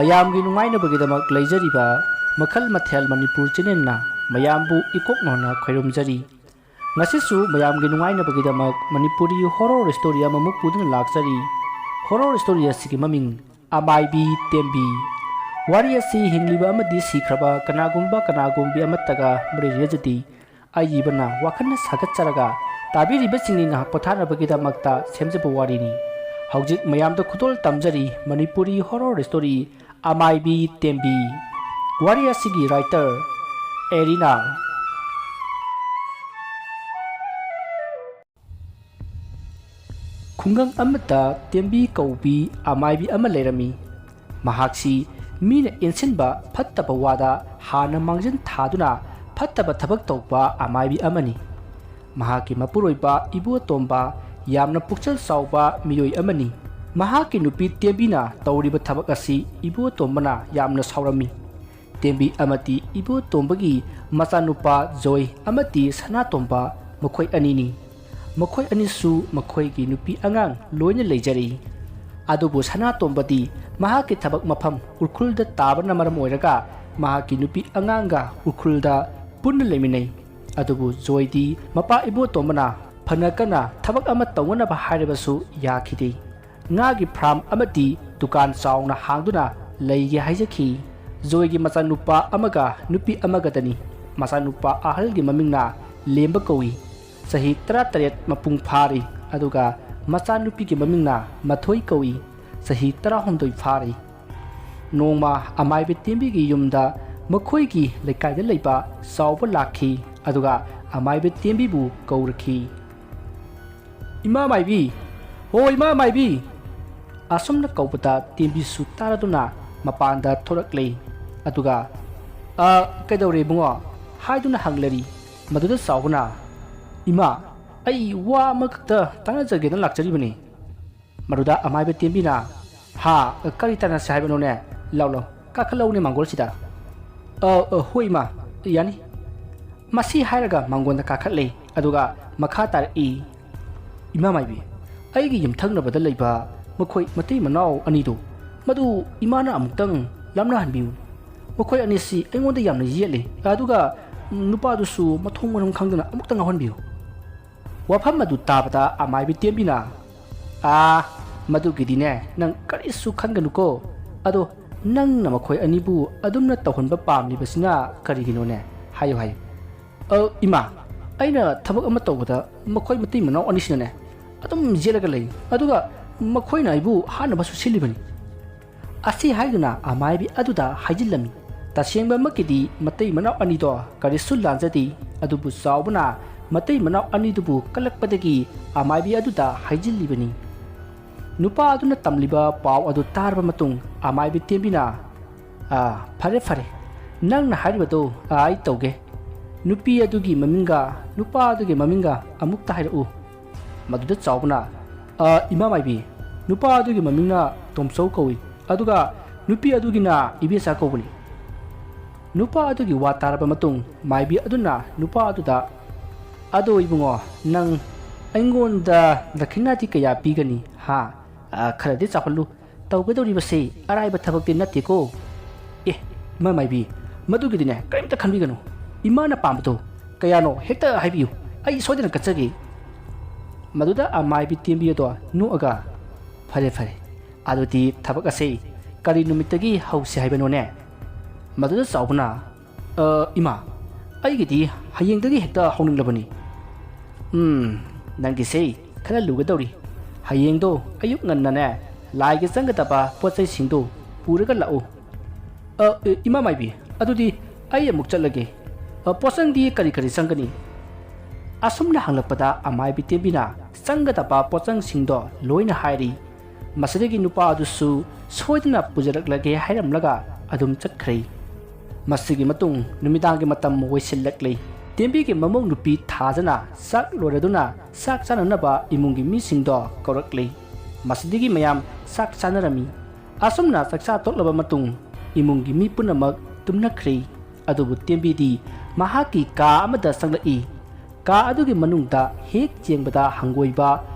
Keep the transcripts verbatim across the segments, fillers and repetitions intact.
ꯃꯌꯥꯝꯒꯤ ꯅꯨꯡꯉꯥꯏꯅꯕꯒꯤꯗꯃꯛ ꯂꯩꯖꯔꯤꯕ ꯃꯈꯜ ꯃꯊꯦꯜ ꯃꯅꯤꯄꯨꯔ ꯆꯦꯅꯦꯜꯅ ꯃꯌꯥꯝꯕꯨ ꯏꯀꯣꯛ ꯅꯧꯅ ꯈꯣꯏꯔꯨꯝꯖꯔꯤ꯫ ꯉꯁꯤꯁꯨ ꯃꯌꯥꯝꯒꯤ ꯅꯨꯡꯉꯥꯏꯅꯕꯒꯤꯗꯃꯛ ꯃꯅꯤꯄꯨꯔꯤ ꯍꯣꯔꯣꯔ ꯁ꯭ꯇꯣꯔꯤ ꯑꯃꯃꯨꯛ ꯄꯨꯗꯨꯅ ꯂꯥꯛꯆꯔꯤ꯫ ꯍꯣꯔꯣꯔ ꯁ꯭ꯇꯣꯔꯤ ꯑꯁꯤꯒꯤ ꯃꯃꯤꯡ ꯑꯃꯥꯏꯕꯤ ꯇꯦꯝꯕꯤ꯫ ꯋꯥꯔꯤ ꯑꯁꯤ ꯍꯤꯡꯂꯤꯕ ꯑꯃꯗꯤ ꯁꯤꯈ꯭ꯔꯕ ꯀꯅꯥꯒꯨꯝꯕ ꯀꯅꯥꯒꯨꯝꯕꯤ ꯑꯃꯠꯇꯒ ꯃꯔꯤ ꯂꯩꯅꯖꯗꯦ꯫ ꯑꯏꯕꯅ ꯋꯥꯈꯜꯅ ꯁꯥꯒꯠꯆꯔꯒ ꯇꯥꯕꯤꯔꯤꯕꯁꯤꯡꯒꯤ ꯉꯥꯏꯍꯥꯛ ꯄꯣꯊꯥꯅꯕꯒꯤꯗꯃꯛꯇ ꯁꯦꯝꯖꯕ ꯋꯥꯔꯤꯅꯤ꯫ ꯍꯧꯖꯤꯛ ꯃꯌꯥꯝꯗ ꯈꯨꯗꯣꯜ ꯇꯝꯖꯔꯤ ꯃꯅꯤꯄꯨꯔꯤ ꯍꯣꯔꯣꯔ ꯁ꯭ꯇꯣꯔꯤ ꯑꯃꯥꯏꯕꯤ ꯇꯦꯝꯕꯤ꯫ ꯋꯥꯔꯤ ꯑꯁꯤꯒꯤ ꯔꯥꯏꯇꯔ ꯑꯦꯔꯤꯅꯥ꯫ ꯈꯨꯡꯒꯪ ꯑꯃꯗ ꯇꯦꯝꯕꯤ ꯀꯧꯕꯤ ꯑꯃꯥꯏꯕꯤ ꯑꯃ ꯂꯩꯔꯝꯃꯤ꯫ ꯃꯍꯥꯛꯁꯤ ꯃꯤꯅ ꯏꯟꯁꯤꯟꯕ ꯐꯠꯇꯕ ꯋꯥꯗ ꯍꯥꯟꯅ ꯃꯥꯡꯖꯤꯟ ꯊꯥꯗꯨꯅ ꯐꯠꯇꯕ ꯊꯕꯛ ꯇꯧꯕ ꯑꯃꯥꯏꯕꯤ ꯑꯃꯅꯤ꯫ ꯃꯍꯥꯛꯀꯤ ꯃꯄꯨꯔꯣꯏꯕ ꯏꯕꯣꯇꯣꯝꯕ ꯌꯥꯝꯅ ꯄꯨꯛꯆꯦꯜ ꯆꯥꯎꯕ ꯃꯤꯑꯣꯏ ꯑꯃꯅꯤ꯫ ꯃꯍꯥꯛꯀꯤ ꯅꯨꯄꯤ ꯇꯦꯝꯕꯤꯅ ꯇꯧꯔꯤꯕ ꯊꯕꯛ ꯑꯁꯤ ꯏꯕꯣꯇꯣꯝꯕꯅ ꯌꯥꯝꯅ ꯁꯥꯎꯔꯝꯃꯤ꯫ ꯇꯦꯝꯕꯤ ꯑꯃꯗꯤ ꯏꯕꯣꯇꯣꯝꯕꯒꯤ ꯃꯆꯥꯅꯨꯄꯥ ꯖꯣꯏ ꯑꯃꯗꯤ ꯁꯅꯥꯇꯣꯝꯕ ꯃꯈꯣꯏ ꯑꯅꯤꯅꯤ꯫ ꯃꯈꯣꯏ ꯑꯅꯤꯁꯨ ꯃꯈꯣꯏꯒꯤ ꯅꯨꯄꯤ ꯑꯉꯥꯡ ꯂꯣꯏꯅ ꯂꯩꯖꯔꯤ꯫ ꯑꯗꯨꯕꯨ ꯁꯅꯥꯇꯣꯝꯕꯗꯤ ꯃꯍꯥꯛꯀꯤ ꯊꯕꯛ ꯃꯐꯝ ꯎꯈ꯭ꯔꯨꯜꯗ ꯇꯥꯕꯅ ꯃꯔꯝ ꯑꯣꯏꯔꯒ ꯃꯍꯥꯛꯀꯤ ꯅꯨꯄꯤ ꯑꯉꯥꯡꯒ ꯎꯈ꯭ꯔꯨꯜꯗ ꯄꯨꯟꯅ ꯂꯩꯃꯤꯟꯅꯩ꯫ ꯑꯗꯨꯕꯨ ꯖꯣꯏꯗꯤ ꯃꯄꯥ ꯏꯕꯣꯇꯣꯝꯕꯅ ꯐꯅ ꯀꯟꯅ ꯊꯕꯛ ꯑꯃ ꯇꯧꯅꯅꯕ ꯍꯥꯏꯔꯕꯁꯨ ꯌꯥꯈꯤꯗꯦ꯫ ꯉꯥꯒꯤ ꯐꯥꯔꯝ ꯑꯃꯗꯤ ꯗꯨꯀꯥꯟ ꯆꯥꯎꯅ ꯍꯥꯡꯗꯨꯅ ꯂꯩꯒꯦ ꯍꯥꯏꯖꯈꯤ꯫ ꯖꯣꯏꯒꯤ ꯃꯆꯥꯅꯨꯄꯥ ꯑꯃꯒ ꯅꯨꯄꯤ ꯑꯃꯒꯗꯅꯤ꯫ ꯃꯆꯥꯅꯨꯄꯥ ꯑꯍꯜꯒꯤ ꯃꯃꯤꯡꯅ ꯂꯦꯝꯕ ꯀꯧꯏ꯫ ꯆꯍꯤ ꯇꯔꯥꯇꯔꯦꯠ ꯃꯄꯨꯡ ꯐꯥꯔꯤ, ꯑꯗꯨꯒ ꯃꯆꯥꯅꯨꯄꯤꯒꯤ ꯃꯃꯤꯡꯅ ꯃꯊꯣꯏ ꯀꯧꯏ꯫ ꯆꯍꯤ ꯇꯔꯥꯍꯨꯝꯗꯣꯏ ꯐꯥꯔꯤ꯫ ꯅꯣꯡꯃ ꯑꯃꯥꯏꯕ ꯇꯦꯝꯕꯤꯒꯤ ꯌꯨꯝꯗ ꯃꯈꯣꯏꯒꯤ ꯂꯩꯀꯥꯏꯗ ꯂꯩꯕ ꯆꯥꯎꯕ ꯂꯥꯛꯈꯤ, ꯑꯗꯨꯒ ꯑꯃꯥꯏꯕ ꯇꯦꯝꯕꯤꯕꯨ ꯀꯧꯔꯛꯈꯤ꯫ "ꯏꯃꯥ ꯃꯥꯏꯕꯤ! ꯍꯣ ꯏꯃꯥ ꯃꯥꯏꯕꯤ!" ꯑꯁꯨꯝꯅ ꯀꯧꯕꯗ ꯇꯦꯝꯕꯤꯁꯨ ꯇꯥꯔꯗꯨꯅ ꯃꯄꯥꯟꯗ ꯊꯣꯔꯛꯂꯦ꯫ ꯑꯗꯨꯒ, "ꯑ, ꯀꯩꯗꯧꯔꯦ ꯏꯕꯨꯡꯉꯣ?" ꯍꯥꯏꯗꯨꯅ ꯍꯪꯂꯔꯤ꯫ ꯃꯗꯨꯗ ꯆꯥꯎꯕꯅ, "ꯏꯃꯥ, ꯑꯩ ꯋꯥ ꯑꯃꯈꯛꯇ ꯇꯥꯟꯅꯖꯒꯦꯅ ꯂꯥꯛꯆꯔꯤꯕꯅꯤ"꯫ ꯃꯗꯨꯗ ꯑꯃꯥꯏꯕ ꯇꯦꯝꯕꯤꯅ, "ꯍꯥ, ꯀꯔꯤ ꯇꯥꯟꯅꯁꯦ ꯍꯥꯏꯕꯅꯣꯅꯦ? ꯂꯥꯎ, ꯂꯥꯎ, ꯀꯥꯈꯠꯂꯛꯎꯅꯦ ꯃꯥꯡꯒꯣꯜꯁꯤꯗ"꯫ "ꯑ, ꯑ, ꯍꯣꯏ ꯏꯃꯥ, ꯌꯥꯅꯤ"꯫ ꯃꯁꯤ ꯍꯥꯏꯔꯒ ꯃꯥꯡꯒꯣꯜꯗ ꯀꯥꯈꯠꯂꯦ, ꯑꯗꯨꯒ ꯃꯈꯥ ꯇꯥꯔꯛꯏ꯫ "ꯏꯃꯥ ꯃꯥꯏꯕꯤ, ꯑꯩꯒꯤ ꯌꯨꯝꯊꯪꯅꯕꯗ ꯂꯩꯕ ꯃꯈꯣꯏ ꯃꯇꯩ ꯃꯅꯥꯎ ꯑꯅꯤꯗꯨ "ꯃꯗꯨ ꯏꯃꯥꯅ ꯑꯃꯨꯛꯇꯪ ꯂꯥꯞꯅꯍꯟꯕꯤꯌꯨ꯫ ꯃꯈꯣꯏ ꯑꯅꯤꯁꯤ ꯑꯩꯉꯣꯟꯗ ꯌꯥꯝꯅ ꯌꯦꯠꯂꯤ꯫ ꯑꯗꯨꯒ ꯅꯨꯄꯥꯗꯨꯁꯨ ꯃꯊꯣꯡ ꯃꯔꯝ ꯈꯪꯗꯅ ꯑꯃꯨꯛꯇ ꯉꯥꯎꯍꯟꯕꯤꯌꯨ꯫" ꯋꯥꯐꯝ ꯑꯗꯨ ꯇꯥꯕꯗ ꯑꯃꯥꯏꯕꯤ ꯇꯦꯝꯕꯤꯅ, "ꯑꯥ, ꯃꯗꯨꯒꯤꯗꯤꯅꯦ, ꯅꯪ ꯀꯔꯤꯁꯨ ꯈꯟꯒꯅꯨꯀꯣ꯫ ꯑꯗꯣ ꯅꯪꯅ ꯃꯈꯣꯏ ꯑꯅꯤꯕꯨ ꯑꯗꯨꯝꯅ ꯇꯧꯍꯟꯕ ꯄꯥꯝꯂꯤꯕꯁꯤꯅ ꯀꯔꯤꯒꯤꯅꯣꯅꯦ? ꯍꯥꯏꯌꯨ, ꯍꯥꯏꯌꯨ꯫" "ꯑ, ꯏꯃꯥ, ꯑꯩꯅ ꯊꯕꯛ ꯑꯃ ꯇꯧꯕꯗ ꯃꯈꯣꯏ ꯃꯇꯩ ꯃꯅꯥꯎ ꯑꯅꯤꯁꯤꯅꯅꯦ ꯑꯗꯨꯝ ꯌꯦꯠꯂꯒ ꯂꯩ꯫ ꯑꯗꯨꯒ ꯃꯈꯣꯏꯅ ꯑꯩꯕꯨ ꯍꯥꯠꯅꯕꯁꯨ ꯁꯤꯜꯂꯤꯕꯅꯤ꯫" ꯑꯁꯤ ꯍꯥꯏꯗꯨꯅ ꯑꯃꯥꯏꯕꯤ ꯑꯗꯨꯗ ꯍꯥꯏꯖꯤꯜꯂꯝꯃꯤ꯫ ꯇꯁꯦꯡꯕꯃꯛꯀꯤꯗꯤ ꯃꯇꯩ ꯃꯅꯥꯎ ꯑꯅꯤꯗꯣ ꯀꯔꯤꯁꯨ ꯂꯥꯟꯖꯗꯦ, ꯑꯗꯨꯕꯨ ꯆꯥꯎꯕꯅ ꯃꯇꯩ ꯃꯅꯥꯎ ꯑꯅꯤꯗꯨꯕꯨ ꯀꯜꯂꯛꯄꯗꯒꯤ ꯑꯃꯥꯏꯕꯤ ꯑꯗꯨꯗ ꯍꯥꯏꯖꯤꯜꯂꯤꯕꯅꯤ꯫ ꯅꯨꯄꯥ ꯑꯗꯨꯅ ꯇꯝꯂꯤꯕ ꯄꯥꯎ ꯑꯗꯨ ꯇꯥꯔꯕ ꯃꯇꯨꯡ ꯑꯃꯥꯏꯕꯤ ꯇꯦꯝꯕꯤꯅ, "ꯑꯥ, ꯐꯔꯦ, ꯐꯔꯦ, ꯅꯪꯅ ꯍꯥꯏꯔꯤꯕꯗꯣ ꯑꯩ ꯇꯧꯒꯦ꯫ ꯅꯨꯄꯤ ꯑꯗꯨꯒꯤ ꯃꯃꯤꯡꯒ ꯅꯨꯄꯥ ꯑꯗꯨꯒꯤ ꯃꯃꯤꯡꯒ ꯑꯃꯨꯛꯇ ꯍꯥꯏꯔꯛꯎ꯫" ꯃꯗꯨꯗ ꯆꯥꯎꯕꯅ, "ꯑ, ꯏꯃꯥ ꯃꯥꯏꯕꯤ, ꯅꯨꯄꯥ ꯑꯗꯨꯒꯤ ꯃꯃꯤꯡꯅ ꯇꯣꯝꯆꯧ ꯀꯧꯏ, ꯑꯗꯨꯒ ꯅꯨꯄꯤ ꯑꯗꯨꯒꯤꯅ ꯏꯕꯦꯆꯥ ꯀꯧꯕꯅꯤ꯫" ꯅꯨꯄꯥ ꯑꯗꯨꯒꯤ ꯋꯥ ꯇꯥꯔꯕ ꯃꯇꯨꯡ ꯃꯥꯏꯕꯤ ꯑꯗꯨꯅ ꯅꯨꯄꯥ ꯑꯗꯨꯗ, "ꯑꯗꯣ ꯏꯕꯨꯡꯉꯣ, ꯅꯪ ꯑꯩꯉꯣꯟꯗ ꯗꯈꯤꯅꯥꯗꯤ ꯀꯌꯥ ꯄꯤꯒꯅꯤ? ꯍꯥ? ꯑ, ꯈꯔꯗꯤ ꯆꯥꯎꯍꯜꯂꯨ꯫ ꯇꯧꯒꯗꯧꯔꯤꯕꯁꯤ ꯑꯔꯥꯏꯕ ꯊꯕꯛꯇꯤ ꯅꯠꯇꯦꯀꯣ꯫" "ꯑꯦ, ꯏꯃꯥ ꯃꯥꯏꯕꯤ, ꯃꯗꯨꯒꯤꯗꯤꯅꯦ ꯀꯔꯤꯝꯇ ꯈꯟꯕꯤꯒꯅꯨ꯫ ꯏꯃꯥꯅ ꯄꯥꯝꯕꯗꯣ ꯀꯌꯥꯅꯣ ꯍꯦꯛꯇ ꯍꯥꯏꯕꯤꯌꯨ, ꯑꯩ ꯁꯣꯏꯗꯅ ꯀꯠꯆꯒꯦ꯫" ꯃꯗꯨꯗ ꯑꯃꯥꯏꯕꯤ ꯇꯦꯝꯕꯤ ꯑꯗꯣ ꯅꯣꯛꯑꯒ, "ꯐꯔꯦ, ꯐꯔꯦ, ꯑꯗꯨꯗꯤ ꯊꯕꯛ ꯑꯁꯤ ꯀꯔꯤ ꯅꯨꯃꯤꯠꯇꯒꯤ ꯍꯧꯁꯤ ꯍꯥꯏꯕꯅꯣꯅꯦ?" ꯃꯗꯨꯗ ꯆꯥꯎꯕꯅ, "ꯑ, ꯏꯃꯥ, ꯑꯩꯒꯤꯗꯤ ꯍꯌꯦꯡꯗꯒꯤ ꯍꯦꯛꯇ ꯍꯧꯅꯤꯡꯂꯕꯅꯤ꯫" "ꯎꯝ, ꯅꯪꯒꯤꯁꯦ ꯈꯔ ꯂꯨꯒꯗꯧꯔꯤ꯫ ꯍꯌꯦꯡꯗꯣ ꯑꯌꯨꯛ ꯉꯟꯅꯅꯦ ꯂꯥꯏꯒꯤ ꯆꯪꯒꯗꯕ ꯄꯣꯠ ꯆꯩꯁꯤꯡꯗꯣ ꯄꯨꯔꯒ ꯂꯥꯛꯎ꯫" "ꯑ, ꯑ, ꯏꯃꯥ ꯃꯥꯏꯕꯤ, ꯑꯗꯨꯗꯤ ꯑꯩ ꯑꯃꯨꯛ ꯆꯠꯂꯒꯦ꯫ ꯑ, ꯄꯣꯠꯆꯪꯗꯤ ꯀꯔꯤ ꯀꯔꯤ ꯆꯪꯒꯅꯤ?" ꯑꯁꯨꯝꯅ ꯍꯪꯂꯛꯄꯗ ꯑꯃꯥꯏꯕꯤ ꯇꯦꯝꯕꯤꯅ ꯆꯪꯒꯗꯕ ꯄꯣꯠꯆꯪꯁꯤꯡꯗꯣ ꯂꯣꯏꯅ ꯍꯥꯏꯔꯤ꯫ ꯃꯁꯤꯗꯒꯤ ꯅꯨꯄꯥ ꯑꯗꯨꯁꯨ ꯁꯣꯏꯗꯅ ꯄꯨꯖꯔꯛꯂꯒꯦ ꯍꯥꯏꯔꯝꯂꯒ ꯑꯗꯨꯝ ꯆꯠꯈ꯭ꯔꯦ꯫ ꯃꯁꯤꯒꯤ ꯃꯇꯨꯡ ꯅꯨꯃꯤꯗꯥꯡꯒꯤ ꯃꯇꯝ ꯑꯣꯏꯁꯤꯜꯂꯛꯂꯦ꯫ ꯇꯦꯝꯕꯤꯒꯤ ꯃꯃꯧ ꯅꯨꯄꯤ ꯊꯥꯖꯅ ꯆꯥꯛ ꯂꯣꯏꯔꯗꯨꯅ ꯆꯥꯛ ꯆꯥꯅꯅꯕ ꯏꯃꯨꯡꯒꯤ ꯃꯤꯁꯤꯡꯗꯣ ꯀꯧꯔꯛꯂꯦ꯫ ꯃꯁꯤꯗꯒꯤ ꯃꯌꯥꯝ ꯆꯥꯛ ꯆꯥꯅꯔꯝꯃꯤ꯫ ꯑꯁꯨꯝꯅ ꯆꯥꯛꯆꯥ ꯇꯣꯛꯂꯕ ꯃꯇꯨꯡ ꯏꯃꯨꯡꯒꯤ ꯃꯤ ꯄꯨꯝꯅꯃꯛ ꯇꯨꯝꯅꯈ꯭ꯔꯦ꯫ ꯑꯗꯨꯕꯨ ꯇꯦꯝꯕꯤꯗꯤ ꯃꯍꯥꯛꯀꯤ ꯀꯥ ꯑꯃꯗ ꯆꯪꯂꯛꯏ꯫ ꯀꯥ ꯑꯗꯨꯒꯤ ꯃꯅꯨꯡꯗ ꯍꯦꯛ ꯌꯦꯡꯕꯗ ꯍꯪꯒꯣꯏꯕ,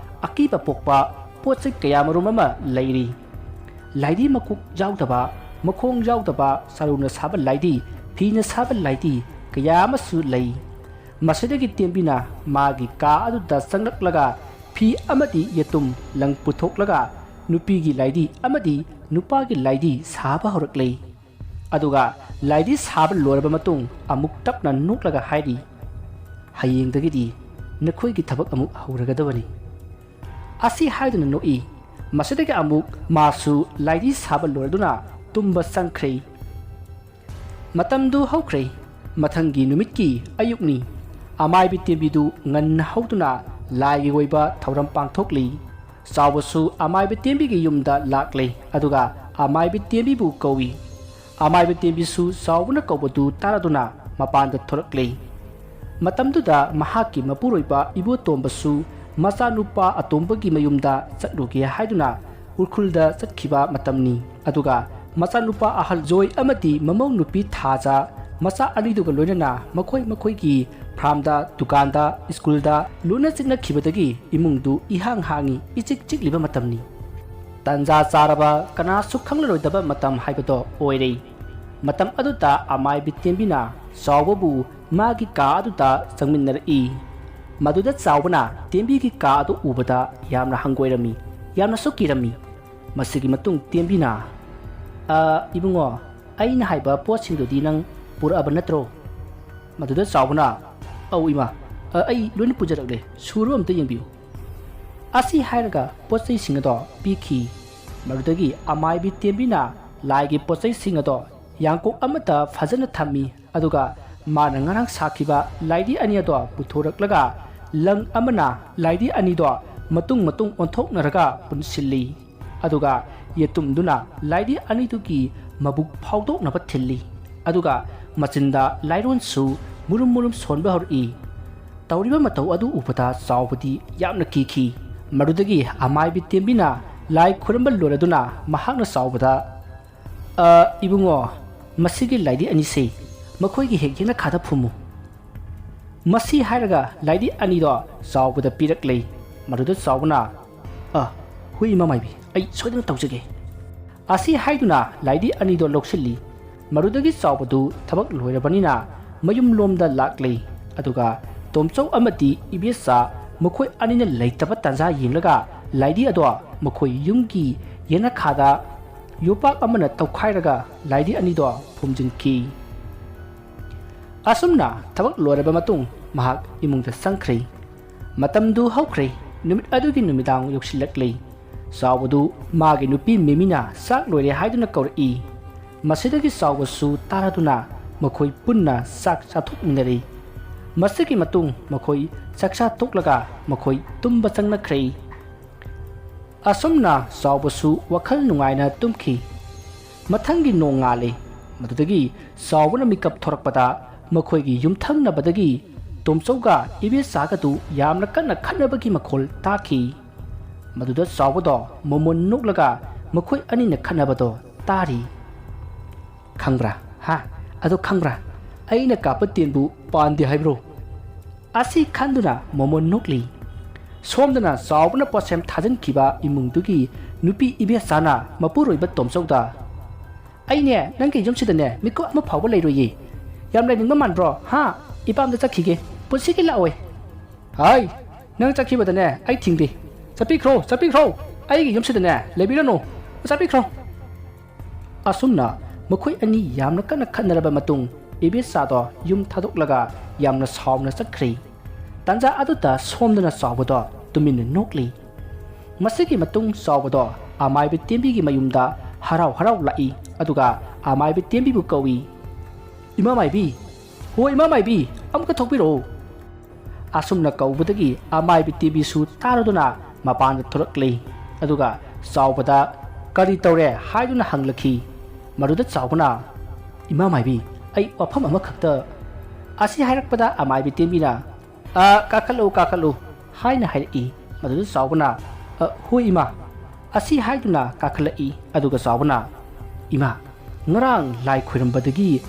ꯑꯀꯤꯕ ꯄꯣꯛꯄ ꯄꯣꯠ ꯆꯩ ꯀꯌꯥ ꯃꯔꯨꯝ ꯑꯃ ꯂꯩꯔꯤ꯫ ꯂꯥꯏꯗꯤ ꯃꯀꯣꯛ ꯌꯥꯎꯗꯕ, ꯃꯈꯣꯡ ꯌꯥꯎꯗꯕ, ꯆꯔꯨꯅ ꯁꯥꯕ ꯂꯥꯏꯗꯤ, ꯐꯤꯅ ꯁꯥꯕ ꯂꯥꯏꯗꯤ ꯀꯌꯥ ꯑꯃꯁꯨ ꯂꯩ꯫ ꯃꯁꯤꯗꯒꯤ ꯇꯦꯝꯕꯤꯅ ꯃꯥꯒꯤ ꯀꯥ ꯑꯗꯨꯗ ꯆꯪꯂꯛꯂꯒ ꯐꯤ ꯑꯃꯗꯤ ꯌꯦꯇꯨꯝ ꯂꯪ ꯄꯨꯊꯣꯛꯂꯒ ꯅꯨꯄꯤꯒꯤ ꯂꯥꯏꯗꯤ ꯑꯃꯗꯤ ꯅꯨꯄꯥꯒꯤ ꯂꯥꯏꯗꯤ ꯁꯥꯕ ꯍꯧꯔꯛꯂꯦ꯫ ꯑꯗꯨꯒ ꯂꯥꯏꯗꯤ ꯁꯥꯕ ꯂꯣꯏꯔꯕ ꯃꯇꯨꯡ ꯑꯃꯨꯛ ꯇꯞꯅ ꯅꯣꯛꯂꯒ ꯍꯥꯏꯔꯤ, "ꯍꯌꯦꯡꯗꯒꯤꯗꯤ ꯅꯈꯣꯏꯒꯤ ꯊꯕꯛ ꯑꯃꯨꯛ ꯍꯧꯔꯒꯗꯕꯅꯤ"꯫ ꯑꯁꯤ ꯍꯥꯏꯗꯨꯅ ꯅꯣꯛꯏ꯫ ꯃꯁꯤꯗꯒꯤ ꯑꯃꯨꯛ ꯃꯥꯁꯨ ꯂꯥꯏꯗꯤ ꯁꯥꯕ ꯂꯣꯏꯔꯗꯨꯅ ꯇꯨꯝꯕ ꯆꯪꯈ꯭ꯔꯦ꯫ ꯃꯇꯝꯗꯨ ꯍꯧꯈ꯭ꯔꯦ꯫ ꯃꯊꯪꯒꯤ ꯅꯨꯃꯤꯠꯀꯤ ꯑꯌꯨꯛꯅꯤ꯫ ꯑꯃꯥꯏꯕꯤ ꯇꯦꯝꯕꯤꯗꯨ ꯉꯟꯅ ꯍꯧꯗꯨꯅ ꯂꯥꯏꯒꯤ ꯑꯣꯏꯕ ꯊꯧꯔꯝ ꯄꯥꯡꯊꯣꯛꯂꯤ꯫ ꯆꯥꯎꯕꯁꯨ ꯑꯃꯥꯏꯕꯤ ꯇꯦꯝꯕꯤꯒꯤ ꯌꯨꯝꯗ ꯂꯥꯛꯂꯦ, ꯑꯗꯨꯒ ꯑꯃꯥꯏꯕꯤ ꯇꯦꯝꯕꯤꯕꯨ ꯀꯧꯏ꯫ ꯑꯃꯥꯏꯕꯤ ꯇꯦꯝꯕꯤꯁꯨ ꯆꯥꯎꯕꯅ ꯀꯧꯕꯗꯨ ꯇꯥꯔꯗꯨꯅ ꯃꯄꯥꯟꯗ ꯊꯣꯔꯛꯂꯦ꯫ ꯃꯇꯝꯗꯨꯗ ꯃꯍꯥꯛꯀꯤ ꯃꯄꯨꯔꯣꯏꯕ ꯏꯕꯣꯇꯣꯝꯕꯁꯨ ꯃꯆꯥꯅꯨꯄꯥ ꯑꯇꯣꯝꯕꯒꯤ ꯃꯌꯨꯝꯗ ꯆꯠꯂꯨꯒꯦ ꯍꯥꯏꯗꯨꯅ ꯎꯈ꯭ꯔꯨꯜꯗ ꯆꯠꯈꯤꯕ ꯃꯇꯝꯅꯤ꯫ ꯑꯗꯨꯒ ꯃꯆꯥꯅꯨꯄꯥ ꯑꯍꯜ ꯖꯣꯏ ꯑꯃꯗꯤ ꯃꯃꯧ ꯅꯨꯄꯤ ꯊꯥꯖ ꯃꯆꯥ ꯑꯅꯤꯗꯨꯒ ꯂꯣꯏꯅꯅ ꯃꯈꯣꯏ ꯃꯈꯣꯏꯒꯤ ꯐꯥꯔꯝꯗ, ꯗꯨꯀꯥꯟꯗ, ꯁ꯭ꯀꯨꯜꯗ ꯂꯣꯏꯅ ꯆꯠꯅꯈꯤꯕꯗꯒꯤ ꯏꯃꯨꯡꯗꯨ ꯏꯍꯥꯡ ꯍꯥꯡꯉꯤ, ꯏꯆꯤꯛ ꯆꯤꯛꯂꯤꯕ ꯃꯇꯝꯅꯤ꯫ ꯇꯟꯖꯥ ꯆꯥꯔꯕ, ꯀꯅꯥꯁꯨ ꯈꯪꯂꯔꯣꯏꯗꯕ ꯃꯇꯝ ꯍꯥꯏꯕꯗꯣ ꯑꯣꯏꯔꯦ꯫ ꯃꯇꯝ ꯑꯗꯨꯗ ꯑꯃꯥꯏꯕꯤ ꯇꯦꯝꯕꯤꯅ ꯆꯥꯎꯕꯕꯨ ꯃꯥꯒꯤ ꯀꯥ ꯑꯗꯨꯗ ꯆꯪꯃꯤꯟꯅꯔꯛꯏ꯫ ꯃꯗꯨꯗ ꯆꯥꯎꯕꯅ ꯇꯦꯝꯕꯤꯒꯤ ꯀꯥ ꯑꯗꯨ ꯎꯕꯗ ꯌꯥꯝꯅ ꯍꯪꯒꯣꯏꯔꯝꯃꯤ, ꯌꯥꯝꯅꯁꯨ ꯀꯤꯔꯝꯃꯤ꯫ ꯃꯁꯤꯒꯤ ꯃꯇꯨꯡ ꯇꯦꯝꯕꯤꯅ, "ꯑ, ꯏꯕꯨꯡꯉꯣ, ꯑꯩꯅ ꯍꯥꯏꯕ ꯄꯣꯠꯁꯤꯡꯗꯨꯗꯤ ꯅꯪ ꯄꯨꯔꯛꯑꯕ ꯅꯠꯇ꯭ꯔꯣ?" ꯃꯗꯨꯗ ꯆꯥꯎꯕꯅ, "ꯑꯧ ꯏꯃꯥ, ꯑ, ꯑꯩ ꯂꯣꯏꯅ ꯄꯨꯖꯔꯛꯂꯦ, ꯁꯨꯔꯕ ꯑꯝꯇ ꯌꯦꯡꯕꯤꯌꯨ"꯫ ꯑꯁꯤ ꯍꯥꯏꯔꯒ ꯄꯣꯠ ꯆꯩꯁꯤꯡ ꯑꯗꯣ ꯄꯤꯈꯤ꯫ ꯃꯗꯨꯗꯒꯤ ꯑꯃꯥꯏꯕꯤ ꯇꯦꯝꯕꯤꯅ ꯂꯥꯏꯒꯤ ꯄꯣꯠ ꯆꯩꯁꯤꯡ ꯑꯗꯣ ꯌꯥꯡꯀꯣꯛ ꯑꯃꯗ ꯐꯖꯅ ꯊꯝꯃꯤ꯫ ꯑꯗꯨꯒ ꯃꯥꯅ ꯉꯔꯥꯡ ꯁꯥꯈꯤꯕ ꯂꯥꯏꯗꯤ ꯑꯅꯤ ꯑꯗꯣ ꯄꯨꯊꯣꯔꯛꯂꯒ ꯂꯪ ꯑꯃꯅ ꯂꯥꯏꯗꯤ ꯑꯅꯤꯗꯣ ꯃꯇꯨꯡ ꯃꯇꯨꯡ ꯑꯣꯟꯊꯣꯛꯅꯔꯒ ꯄꯨꯟꯁꯤꯜꯂꯤ꯫ ꯑꯗꯨꯒ ꯌꯦꯇꯨꯝꯗꯨꯅ ꯂꯥꯏꯗꯤ ꯑꯅꯤꯗꯨꯒꯤ ꯃꯕꯨꯛ ꯐꯥꯎꯗꯣꯛꯅꯕ ꯊꯤꯜꯂꯤ꯫ ꯑꯗꯨꯒ ꯃꯆꯤꯟꯗ ꯂꯥꯏꯔꯣꯟꯁꯨ ꯃꯨꯔꯨꯝ ꯃꯨꯔꯨꯝ ꯁꯣꯟꯕ ꯍꯧꯔꯛꯏ꯫ ꯇꯧꯔꯤꯕ ꯃꯇꯧ ꯑꯗꯨ ꯎꯕꯗ ꯆꯥꯎꯕꯗꯤ ꯌꯥꯝꯅ ꯀꯤꯈꯤ꯫ ꯃꯗꯨꯗꯒꯤ ꯑꯃꯥꯏꯕꯤ ꯇꯦꯝꯕꯤꯅ ꯂꯥꯏ ꯈꯨꯔꯝꯕ ꯂꯣꯏꯔꯗꯨꯅ ꯃꯍꯥꯛꯅ ꯆꯥꯎꯕꯗ, "ꯑ, ꯏꯕꯨꯡꯉꯣ, ꯃꯁꯤꯒꯤ ꯂꯥꯏꯗꯤ ꯑꯅꯤꯁꯦ ꯃꯈꯣꯏꯒꯤ ꯍꯦꯛ ꯌꯦꯅꯈꯥꯗ ꯐꯨꯝꯃꯨ"꯫ ꯃꯁꯤ ꯍꯥꯏꯔꯒ ꯂꯥꯏꯗꯤ ꯑꯅꯤꯗꯣ ꯆꯥꯎꯕꯗ ꯄꯤꯔꯛꯂꯦ꯫ ꯃꯗꯨꯗ ꯆꯥꯎꯕꯅ, "ꯑ, ꯍꯣꯏ ꯏꯃꯥ ꯃꯥꯏꯕꯤ, ꯑꯩ ꯁꯣꯏꯗꯅ ꯇꯧꯖꯒꯦ"꯫ ꯑꯁꯤ ꯍꯥꯏꯗꯨꯅ ꯂꯥꯏꯙꯤ ꯑꯅꯤꯗꯣ ꯂꯧꯁꯤꯜꯂꯤ꯫ ꯃꯗꯨꯗꯒꯤ ꯆꯥꯎꯕꯗꯨ ꯊꯕꯛ ꯂꯣꯏꯔꯕꯅꯤꯅ ꯃꯌꯨꯝꯂꯣꯝꯗ ꯂꯥꯛꯂꯤ꯫ ꯑꯗꯨꯒ ꯇꯣꯝꯆꯧ ꯑꯃꯗꯤ ꯏꯕꯦꯆꯥ ꯃꯈꯣꯏ ꯑꯅꯤꯅ ꯂꯩꯇꯕ ꯇꯥꯟꯖꯥ ꯌꯦꯡꯂꯒ ꯂꯥꯏꯙꯤ ꯑꯗꯣ ꯃꯈꯣꯏ ꯌꯨꯝꯒꯤ ꯌꯦꯅꯈꯥꯗ ꯌꯣꯄꯥꯛ ꯑꯃꯅ ꯇꯧꯈꯥꯏꯔꯒ ꯂꯥꯏꯙꯤ ꯑꯅꯤꯗꯣ ꯐꯨꯝꯖꯤꯟꯈꯤ꯫ ꯑꯁꯨꯝꯅ ꯊꯕꯛ ꯂꯣꯏꯔꯕ ꯃꯇꯨꯡ ꯃꯍꯥꯛ ꯏꯃꯨꯡꯗ ꯆꯪꯈ꯭ꯔꯦ꯫ ꯃꯇꯝꯗꯨ ꯍꯧꯈ꯭ꯔꯦ꯫ ꯅꯨꯃꯤꯠ ꯑꯗꯨꯒꯤ ꯅꯨꯃꯤꯗꯥꯡ ꯌꯧꯁꯤꯜꯂꯛꯂꯦ꯫ ꯆꯥꯎꯕꯗꯨ ꯃꯥꯒꯤ ꯅꯨꯄꯤ ꯃꯦꯃꯤꯅ ꯆꯥꯛ ꯂꯣꯏꯔꯦ ꯍꯥꯏꯗꯨꯅ ꯀꯧꯔꯛꯏ꯫ ꯃꯁꯤꯗꯒꯤ ꯆꯥꯎꯕꯁꯨ ꯇꯥꯔꯗꯨꯅ ꯃꯈꯣꯏ ꯄꯨꯟꯅ ꯆꯥꯛ ꯆꯥꯊꯣꯛꯃꯤꯟꯅꯔꯦ꯫ ꯃꯁꯤꯒꯤ ꯃꯇꯨꯡ ꯃꯈꯣꯏ ꯆꯥꯛꯆꯥ ꯇꯣꯛꯂꯒ ꯃꯈꯣꯏ ꯇꯨꯝꯕ ꯆꯪꯅꯈ꯭ꯔꯦ꯫ ꯑꯁꯨꯝꯅ ꯆꯥꯎꯕꯁꯨ ꯋꯥꯈꯜ ꯅꯨꯡꯉꯥꯏꯅ ꯇꯨꯝꯈꯤ꯫ ꯃꯊꯪꯒꯤ ꯅꯣꯡꯉꯥꯜꯂꯦ꯫ ꯃꯗꯨꯗꯒꯤ ꯆꯥꯎꯕꯅ ꯃꯤꯀꯞ ꯊꯣꯔꯛꯄꯗ ꯃꯈꯣꯏꯒꯤ ꯌꯨꯝꯊꯪꯅꯕꯗꯒꯤ ꯇꯣꯝꯆꯧꯒ ꯏꯕꯦꯆꯥꯒꯗꯨ ꯌꯥꯝꯅ ꯀꯟꯅ ꯈꯠꯅꯕꯒꯤ ꯃꯈꯣꯜ ꯇꯥꯈꯤ꯫ ꯃꯗꯨꯗ ꯆꯥꯎꯕꯗꯣ ꯃꯣꯃꯣꯟ ꯅꯣꯛꯂꯒ ꯃꯈꯣꯏ ꯑꯅꯤꯅ ꯈꯠꯅꯕꯗꯣ ꯇꯥꯔꯤ꯫ "ꯈꯪꯕ꯭ꯔꯥ? ꯍꯥ? ꯑꯗꯣ ꯈꯪꯕ꯭ꯔꯥ? ꯑꯩꯅ ꯀꯥꯞꯄ ꯇꯦꯟꯕꯨ ꯄꯥꯟꯗꯦ ꯍꯥꯏꯕ꯭ꯔꯣ?" ꯑꯁꯤ ꯈꯟꯗꯨꯅ ꯃꯣꯃꯣꯟ ꯅꯣꯛꯂꯤ꯫ ꯁꯣꯝꯗꯅ ꯆꯥꯎꯕꯅ ꯄꯣꯠꯁꯦꯝ ꯊꯥꯖꯤꯟꯈꯤꯕ ꯏꯃꯨꯡꯗꯨꯒꯤ ꯅꯨꯄꯤ ꯏꯕꯦꯆꯥꯅ ꯃꯄꯨꯔꯣꯏꯕ ꯇꯣꯝꯆꯧꯗ, "ꯑꯩꯅꯦ ꯅꯪꯒꯤ ꯌꯨꯝꯁꯤꯗꯅꯦ ꯃꯤꯀꯨꯞ ꯑꯃ ꯐꯥꯎꯕ ꯂꯩꯔꯣꯏꯌꯦ꯫ ꯌꯥꯝ ꯂꯩꯅꯤꯡꯕ ꯃꯥꯟꯕ꯭ꯔꯣ? ꯍꯥ? ꯏꯄꯥꯝꯗ ꯆꯠꯈꯤꯒꯦ꯫ ꯄꯨꯟꯁꯤꯒꯤ ꯂꯥꯛꯑꯣꯏ꯫ ꯍꯥꯏ, ꯅꯪ ꯆꯠꯈꯤꯕꯗꯅꯦ ꯑꯩ ꯊꯤꯡꯗꯦ꯫ ꯆꯠꯄꯤꯈ꯭ꯔꯣ, ꯆꯠꯄꯤꯈ꯭ꯔꯣ꯫ ꯑꯩꯒꯤ ꯌꯨꯝꯁꯤꯗꯅꯦ ꯂꯩꯕꯤꯔꯅꯨ꯫ ꯆꯠꯄꯤꯈ꯭ꯔꯣ꯫" ꯑꯁꯨꯝꯅ ꯃꯈꯣꯏ ꯑꯅꯤ ꯌꯥꯝꯅ ꯀꯟꯅ ꯈꯠꯅꯔꯕ ꯃꯇꯨꯡ ꯏꯕꯦꯆꯥꯗꯣ ꯌꯨꯝ ꯊꯥꯗꯣꯛꯂꯒ ꯌꯥꯝꯅ ꯁꯥꯎꯅ ꯆꯠꯈ꯭ꯔꯦ꯫ ꯇꯥꯟꯖꯥ ꯑꯗꯨꯗ ꯁꯣꯝꯗꯅ ꯆꯥꯎꯕꯗꯣ ꯇꯨꯃꯤꯟꯅ ꯅꯣꯛꯂꯤ꯫ ꯃꯁꯤꯒꯤ ꯃꯇꯨꯡ ꯆꯥꯎꯕꯗꯣ ꯑꯃꯥꯏꯕ ꯇꯦꯝꯕꯤꯒꯤ ꯃꯌꯨꯝꯗ ꯍꯔꯥꯎ ꯍꯔꯥꯎ ꯂꯥꯛꯏ꯫ ꯑꯗꯨꯒ ꯑꯃꯥꯏꯕ ꯇꯦꯝꯕꯤꯕꯨ ꯀꯧꯏ, "ꯏꯃꯥ ꯃꯥꯏꯕꯤ, ꯍꯣ ꯏꯃꯥ ꯃꯥꯏꯕꯤ, ꯑꯃꯨꯛꯇ ꯊꯣꯛꯄꯤꯔꯛꯑꯣ꯫" ꯑꯁꯨꯝꯅ ꯀꯧꯕꯗꯒꯤ ꯑꯃꯥꯏꯕꯤ ꯇꯦꯝꯕꯤꯁꯨ ꯇꯥꯔꯗꯨꯅ ꯃꯄꯥꯟꯗ ꯊꯣꯔꯛꯂꯤ꯫ ꯑꯗꯨꯒ ꯆꯥꯎꯕꯗ "ꯀꯔꯤ ꯇꯧꯔꯦ?" ꯍꯥꯏꯗꯨꯅ ꯍꯪꯂꯛꯈꯤ꯫ ꯃꯗꯨꯗ ꯆꯥꯎꯕꯅ, "ꯏꯃꯥ ꯃꯥꯏꯕꯤ, ꯑꯩ ꯋꯥꯐꯝ ꯑꯃꯈꯛꯇ..." ꯑꯁꯤ ꯍꯥꯏꯔꯛꯄꯗ ꯑꯃꯥꯏꯕꯤ ꯇꯦꯝꯕꯤꯅ, "ꯑ, ꯀꯥꯈꯠꯂꯨ, ꯀꯥꯈꯠꯂꯨ" ꯍꯥꯏꯅ ꯍꯥꯏꯔꯛꯏ꯫ ꯃꯗꯨꯗ ꯆꯥꯎꯕꯅ, "ꯑ, ꯍꯣꯏ ꯏꯃꯥ" ꯑꯁꯤ ꯍꯥꯏꯗꯨꯅ ꯀꯥꯈꯠꯂꯛꯏ꯫ ꯑꯗꯨꯒ ꯆꯥꯎꯕꯅ, "ꯏꯃꯥ, ꯉꯔꯥꯡ ꯂꯥꯏ ꯈꯣꯏꯔꯝꯕꯗꯒꯤ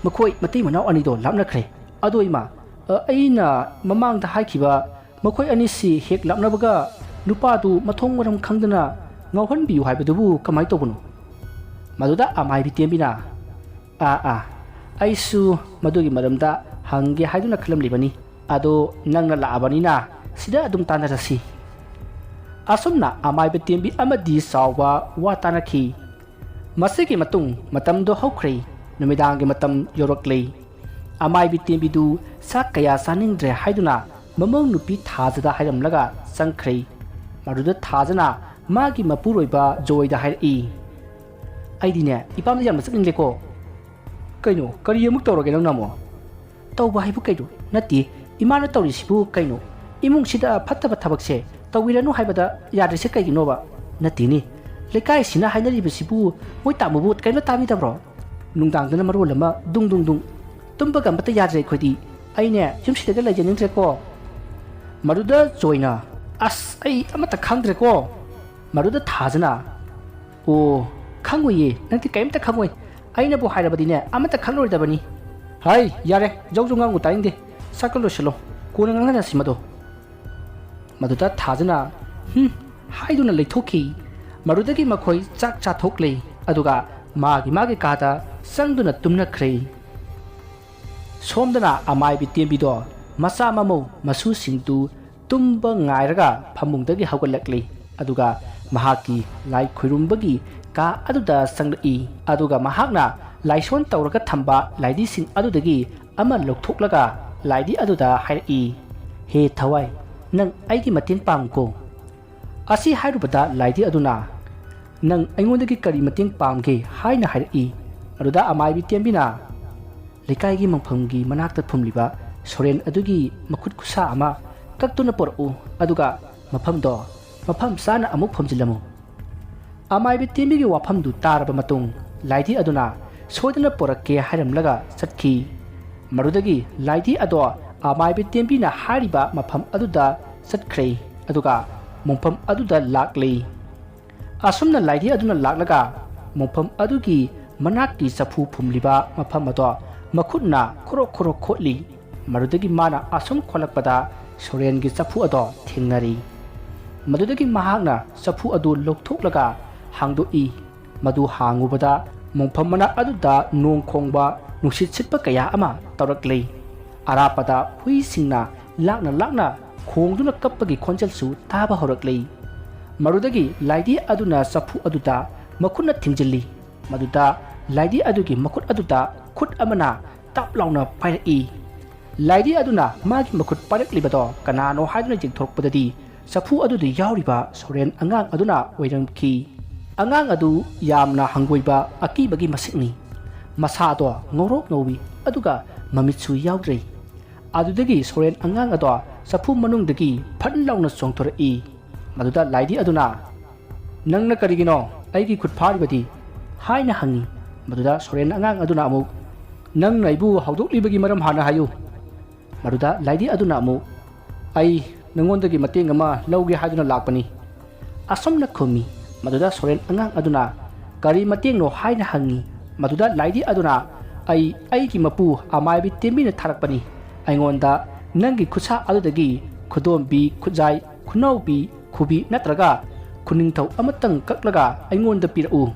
ꯃꯈꯣꯏ ꯃꯇꯩ ꯃꯅꯥꯎ ꯑꯅꯤꯗꯣ ꯂꯥꯞꯅꯈ꯭ꯔꯦ꯫ ꯑꯗꯣ ꯏꯃꯥ, ꯑ, ꯑꯩꯅ ꯃꯃꯥꯡꯗ ꯍꯥꯏꯈꯤꯕ ꯃꯈꯣꯏ ꯑꯅꯤꯁꯤ ꯍꯦꯛ ꯂꯥꯞꯅꯕꯒ ꯅꯨꯄꯥꯗꯨ ꯃꯊꯣꯡ ꯃꯔꯝ ꯈꯪꯗꯅ ꯉꯥꯎꯍꯟꯕꯤꯌꯨ ꯍꯥꯏꯕꯗꯨꯕꯨ ꯀꯃꯥꯏ ꯇꯧꯕꯅꯣ? ꯃꯗꯨꯗ ꯑꯃꯥꯏꯕꯤ ꯇꯦꯝꯕꯤꯅ, "ꯑꯥ, ꯑꯥ, ꯑꯩꯁꯨ ꯃꯗꯨꯒꯤ ꯃꯔꯝꯗ ꯍꯪꯒꯦ ꯍꯥꯏꯗꯨꯅ ꯈꯜꯂꯝꯂꯤꯕꯅꯤ꯫ ꯑꯗꯣ ꯅꯪꯅ ꯂꯥꯛꯑꯕꯅꯤꯅ ꯁꯤꯗ ꯑꯗꯨꯝ ꯇꯥꯟꯅꯔꯁꯤ꯫" ꯑꯁꯨꯝꯅ ꯑꯃꯥꯏꯕ ꯇꯦꯝꯕꯤ ꯑꯃꯗꯤ ꯆꯥꯎꯕ ꯋꯥ ꯇꯥꯅꯈꯤ꯫ ꯃꯁꯤꯒꯤ ꯃꯇꯨꯡ ꯃꯇꯝꯗꯣ ꯍꯧꯈ꯭ꯔꯦ꯫ ꯅꯨꯃꯤꯗꯥꯡꯒꯤ ꯃꯇꯝ ꯌꯧꯔꯛꯂꯦ꯫ ꯑꯃꯥꯏꯕꯤ ꯇꯦꯝꯕꯤꯗꯨ ꯆꯥꯛ ꯀꯌꯥ ꯆꯥꯅꯤꯡꯗ꯭ꯔꯦ ꯍꯥꯏꯗꯨꯅ ꯃꯃꯧ ꯅꯨꯄꯤ ꯊꯥꯖꯗ ꯍꯥꯏꯔꯝꯂꯒ ꯆꯪꯈ꯭ꯔꯦ꯫ ꯃꯗꯨꯗ ꯊꯥꯖꯅ ꯃꯥꯒꯤ ꯃꯄꯨꯔꯣꯏꯕ ꯖꯣꯏꯗ ꯍꯥꯏꯔꯛꯏ, "ꯑꯩꯗꯤꯅꯦ, ꯏꯄꯥꯝꯗ ꯌꯥꯝꯅ ꯆꯠꯅꯤꯡꯂꯦꯀꯣ꯫" "ꯀꯩꯅꯣ, ꯀꯔꯤ ꯑꯃꯨꯛ ꯇꯧꯔꯒꯦ ꯅꯪꯅ ꯑꯃꯨꯛ?" "ꯇꯧꯕ ꯍꯥꯏꯕꯨ ꯀꯩꯅꯣ? ꯅꯠꯇꯦ, ꯏꯃꯥꯅ ꯇꯧꯔꯤꯁꯤꯕꯨ ꯀꯩꯅꯣ? ꯏꯃꯨꯡꯁꯤꯗ ꯐꯠꯇꯕ ꯊꯕꯛꯁꯦ ꯇꯧꯕꯤꯔꯅꯨ ꯍꯥꯏꯕꯗ ꯌꯥꯗ꯭ꯔꯤꯁꯦ ꯀꯩꯒꯤꯅꯣꯕ?" "ꯅꯠꯇꯦꯅꯦ, ꯂꯩꯀꯥꯏꯁꯤꯅ ꯍꯥꯏꯅꯔꯤꯕꯁꯤꯕꯨ ꯃꯣꯏ ꯇꯥꯃꯣꯕꯨ ꯀꯔꯤꯝꯇ ꯇꯥꯕꯤꯗꯕ꯭ꯔꯣ? ꯅꯨꯡꯗꯥꯡꯗꯅ ꯃꯔꯣꯜ ꯑꯃ ꯗꯨꯡ ꯗꯨꯡ ꯗꯨꯡ, ꯇꯨꯝꯕꯒ ꯑꯃꯠꯇ ꯌꯥꯗ꯭ꯔꯦ ꯑꯩꯈꯣꯏꯗꯤ꯫ ꯑꯩꯅꯦ, ꯌꯨꯝꯁꯤꯗꯒ ꯂꯩꯖꯅꯤꯡꯗ꯭ꯔꯦꯀꯣ꯫" ꯃꯗꯨꯗ ꯖꯣꯏꯅ, "ꯑꯁ, ꯑꯩ ꯑꯃꯠꯇ ꯈꯪꯗ꯭ꯔꯦꯀꯣ꯫" ꯃꯗꯨꯗ ꯊꯥꯖꯅ, "ꯑꯣ, ꯈꯪꯉꯣꯏꯌꯦ, ꯅꯪꯗꯤ ꯀꯔꯤꯝꯇ ꯈꯪꯉꯣꯏ꯫ ꯑꯩꯅꯕꯨ ꯍꯥꯏꯔꯕꯗꯤꯅꯦ, ꯑꯃꯠꯇ ꯈꯪꯂꯣꯏꯗꯕꯅꯤ꯫" "ꯍꯥꯏ, ꯌꯥꯔꯦ, ꯖꯧ ꯖꯧ ꯉꯥꯡꯉꯨ ꯇꯥꯅꯤꯡꯗꯦ꯫ ꯆꯥꯛꯇ ꯂꯣꯏꯁꯤꯜꯂꯣ, ꯀꯣꯟꯅ ꯉꯥꯡꯅꯔꯁꯤ ꯃꯗꯣ꯫" ꯃꯗꯨꯗ ꯊꯥꯖꯅ "ꯍꯨꯝ" ꯍꯥꯏꯗꯨꯅ ꯂꯩꯊꯣꯛꯈꯤ꯫ ꯃꯗꯨꯗꯒꯤ ꯃꯈꯣꯏ ꯆꯥꯛ ꯆꯥꯊꯣꯛꯂꯦ, ꯑꯗꯨꯒ ꯃꯥꯒꯤ ꯃꯥꯒꯤ ꯀꯥꯗ ꯆꯪꯗꯨꯅ ꯇꯨꯝꯅꯈ꯭ꯔꯦ꯫ ꯁꯣꯝꯗꯅ ꯑꯃꯥꯏꯕꯤ ꯇꯦꯝꯕꯤꯗꯣ ꯃꯆꯥ ꯃꯃꯧ ꯃꯁꯨꯁꯤꯡꯗꯨ ꯇꯨꯝꯕ ꯉꯥꯏꯔꯒ ꯐꯃꯨꯡꯗꯒꯤ ꯍꯧꯒꯠꯂꯛꯂꯤ, ꯑꯗꯨꯒ ꯃꯍꯥꯛꯀꯤ ꯂꯥꯏ ꯈꯨꯔꯨꯝꯕꯒꯤ ꯀꯥ ꯑꯗꯨꯗ ꯆꯪꯂꯛꯏ꯫ ꯑꯗꯨꯒ ꯃꯍꯥꯛꯅ ꯂꯥꯏꯁꯣꯟ ꯇꯧꯔꯒ ꯊꯝꯕ ꯂꯥꯏꯙꯤꯁꯤꯡ ꯑꯗꯨꯗꯒꯤ ꯑꯃ ꯂꯧꯊꯣꯛꯂꯒ ꯂꯥꯏꯙꯤ ꯑꯗꯨꯗ ꯍꯥꯏꯔꯛꯏ, "ꯍꯦ ꯊꯋꯥꯏ, ꯅꯪ ꯑꯩꯒꯤ ꯃꯇꯦꯡ ꯄꯥꯡꯉꯨꯀꯣ꯫" ꯑꯁꯤ ꯍꯥꯏꯔꯨꯕꯗ ꯂꯥꯏꯙꯤ ꯑꯗꯨꯅ, "ꯅꯪ ꯑꯩꯉꯣꯟꯗꯒꯤ ꯀꯔꯤ ꯃꯇꯦꯡ ꯄꯥꯝꯒꯦ?" ꯍꯥꯏꯅ ꯍꯥꯏꯔꯛꯏ꯫ ꯑꯗꯨꯗ ꯑꯃꯥꯏꯕꯤ ꯇꯦꯝꯕꯤꯅ, "ꯂꯩꯀꯥꯏꯒꯤ ꯃꯪꯐꯝꯒꯤ ꯃꯅꯥꯛꯇ ꯐꯨꯝꯂꯤꯕ ꯁꯣꯔꯦꯟ ꯑꯗꯨꯒꯤ ꯃꯈꯨꯠ ꯈꯨꯠꯁꯥ ꯑꯃ ꯀꯛꯇꯨꯅ ꯄꯨꯔꯛꯎ, ꯑꯗꯨꯒ ꯃꯐꯝꯗꯣ ꯃꯐꯝ ꯆꯥꯅ ꯑꯃꯨꯛ ꯐꯨꯝꯖꯤꯜꯂꯝꯃꯨ꯫" ꯑꯃꯥꯏꯕꯤ ꯇꯦꯝꯕꯤꯒꯤ ꯋꯥꯐꯝꯗꯨ ꯇꯥꯔꯕ ꯃꯇꯨꯡ, ꯂꯥꯏꯙꯤ ꯑꯗꯨꯅ ꯁꯣꯏꯗꯅ ꯄꯨꯔꯛꯀꯦ ꯍꯥꯏꯔꯝꯂꯒ ꯆꯠꯈꯤ꯫ ꯃꯗꯨꯗꯒꯤ ꯂꯥꯏꯙꯤ ꯑꯗꯣ ꯑꯃꯥꯏꯕꯤ ꯇꯦꯝꯕꯤꯅ ꯍꯥꯏꯔꯤꯕ ꯃꯐꯝ ꯑꯗꯨꯗ ꯆꯠꯈ꯭ꯔꯦ, ꯑꯗꯨꯒ ꯃꯐꯝ ꯑꯗꯨꯗ ꯂꯥꯛꯂꯦ꯫ ꯑꯁꯨꯝꯅ ꯂꯥꯏꯙꯤ ꯑꯗꯨꯅ ꯂꯥꯛꯂꯒ ꯃꯐꯝ ꯑꯗꯨꯒꯤ ꯃꯅꯥꯛꯀꯤ ꯆꯐꯨ ꯐꯨꯝꯂꯤꯕ ꯃꯐꯝ ꯑꯗꯣ ꯃꯈꯨꯠꯅ ꯈꯣꯔꯣꯛ ꯈꯣꯔꯣꯛ ꯈꯣꯠꯂꯤ꯫ ꯃꯗꯨꯗꯒꯤ ꯃꯥꯅ ꯑꯁꯨꯝ ꯈꯣꯠꯂꯛꯄꯗ ꯁꯣꯔꯦꯟꯒꯤ ꯆꯐꯨ ꯑꯗꯣ ꯊꯦꯡꯅꯔꯤ꯫ ꯃꯗꯨꯗꯒꯤ ꯃꯍꯥꯛꯅ ꯆꯐꯨ ꯑꯗꯨ ꯂꯧꯊꯣꯛꯂꯒ ꯍꯥꯡꯗꯣꯛꯏ꯫ ꯃꯗꯨ ꯍꯥꯡꯉꯨꯕꯗ ꯃꯣꯡꯐꯝ ꯃꯅꯥꯛ ꯑꯗꯨꯗ ꯅꯣꯡ ꯈꯣꯡꯕ, ꯅꯨꯡꯁꯤꯠ ꯁꯤꯠꯄ ꯀꯌꯥ ꯑꯃ ꯇꯧꯔꯛꯂꯤ꯫ ꯑꯔꯥꯞꯄꯗ ꯍꯨꯏꯁꯤꯡꯅ ꯂꯥꯛꯅ ꯂꯥꯛꯅ ꯈꯣꯡꯗꯨꯅ ꯀꯞꯄꯒꯤ ꯈꯣꯟꯖꯦꯜꯁꯨ ꯇꯥꯕ ꯍꯧꯔꯛꯂꯤ꯫ ꯃꯗꯨꯗꯒꯤ ꯂꯥꯏꯙꯤ ꯑꯗꯨꯅ ꯆꯐꯨ ꯑꯗꯨꯗ ꯃꯈꯨꯠꯅ ꯊꯤꯡꯖꯤꯜꯂꯤ꯫ ꯃꯗꯨꯗ ꯂꯥꯏꯙꯤ ꯑꯗꯨꯒꯤ ꯃꯈꯨꯠ ꯑꯗꯨꯗ ꯈꯨꯠ ꯑꯃꯅ ꯇꯞ ꯂꯥꯎꯅ ꯄꯥꯏꯔꯛꯏ꯫ ꯂꯥꯏꯙꯤ ꯑꯗꯨꯅ ꯃꯥꯒꯤ ꯃꯈꯨꯠ ꯄꯥꯏꯔꯛꯂꯤꯕꯗꯣ ꯀꯅꯥꯅꯣ ꯍꯥꯏꯗꯨꯅ ꯌꯦꯡꯊꯣꯔꯛꯄꯗꯗꯤ ꯆꯐꯨ ꯑꯗꯨꯗ ꯌꯥꯎꯔꯤꯕ ꯁꯣꯔꯦꯟ ꯑꯉꯥꯡ ꯑꯗꯨꯅ ꯑꯣꯏꯔꯝꯈꯤ꯫ ꯑꯉꯥꯡ ꯑꯗꯨ ꯌꯥꯝꯅ ꯍꯪꯒꯣꯏꯕ, ꯑꯀꯤꯕꯒꯤ ꯃꯁꯛꯅꯤ꯫ ꯃꯁꯥꯗꯣ ꯉꯧꯔꯣꯛ ꯉꯧꯏ, ꯑꯗꯨꯒ ꯃꯃꯤꯠꯁꯨ ꯌꯥꯎꯗ꯭ꯔꯦ꯫ ꯑꯗꯨꯗꯒꯤ ꯁꯣꯔꯦꯟ ꯑꯉꯥꯡ ꯑꯗꯣ ꯆꯐꯨ ꯃꯅꯨꯡꯗꯒꯤ ꯐꯟ ꯂꯥꯎꯅ ꯆꯣꯡꯊꯣꯔꯛꯏ꯫ ꯃꯗꯨꯗ ꯂꯥꯏꯙꯤ ꯑꯗꯨꯅ, "ꯅꯪꯅ ꯀꯔꯤꯒꯤꯅꯣ ꯑꯩꯒꯤ ꯈꯨꯠ ꯐꯥꯔꯤꯕꯗꯤ?" ꯍꯥꯏꯅ ꯍꯪꯉꯤ꯫ ꯃꯗꯨꯗ ꯁꯣꯔꯦꯟ ꯑꯉꯥꯡ ꯑꯗꯨꯅ ꯑꯃꯨꯛ, "ꯅꯪꯅ ꯑꯩꯕꯨ ꯍꯧꯗꯣꯛꯂꯤꯕꯒꯤ ꯃꯔꯝ ꯍꯥꯟꯅ ꯍꯥꯏꯌꯨ꯫" ꯃꯗꯨꯗ ꯂꯥꯏꯙꯤ ꯑꯗꯨꯅ ꯑꯃꯨꯛ, "ꯑꯩ ꯅꯉꯣꯟꯗꯒꯤ ꯃꯇꯦꯡ ꯑꯃ ꯂꯧꯒꯦ ꯍꯥꯏꯗꯨꯅ ꯂꯥꯛꯄꯅꯤ," ꯑꯁꯨꯝꯅ ꯈꯨꯝꯃꯤ꯫ ꯃꯗꯨꯗ ꯁꯣꯔꯦꯟ ꯑꯉꯥꯡ ꯑꯗꯨꯅ, "ꯀꯔꯤ ꯃꯇꯦꯡꯅꯣ?" ꯍꯥꯏꯅ ꯍꯪꯉꯤ꯫ ꯃꯗꯨꯗ ꯂꯥꯏꯙꯤ ꯑꯗꯨꯅ, "ꯑꯩ ꯑꯩꯒꯤ ꯃꯄꯨ ꯑꯃꯥꯏꯕꯤ ꯇꯦꯝꯕꯤꯅ ꯊꯥꯔꯛꯄꯅꯤ꯫ ꯑꯩꯉꯣꯟꯗ ꯅꯪꯒꯤ ꯈꯨꯠꯁꯥ ꯑꯗꯨꯗꯒꯤ ꯈꯨꯗꯣꯝꯕꯤ, ꯈꯨꯖꯥꯏ, ꯈꯨꯅꯥꯎꯕꯤ, ꯈꯨꯕꯤ ꯅꯠꯇ꯭ꯔꯒ ꯈꯨꯅꯤꯡꯊꯧ ꯑꯃꯇꯪ ꯀꯛꯂꯒ ꯑꯩꯉꯣꯟꯗ ꯄꯤꯔꯛꯎ꯫"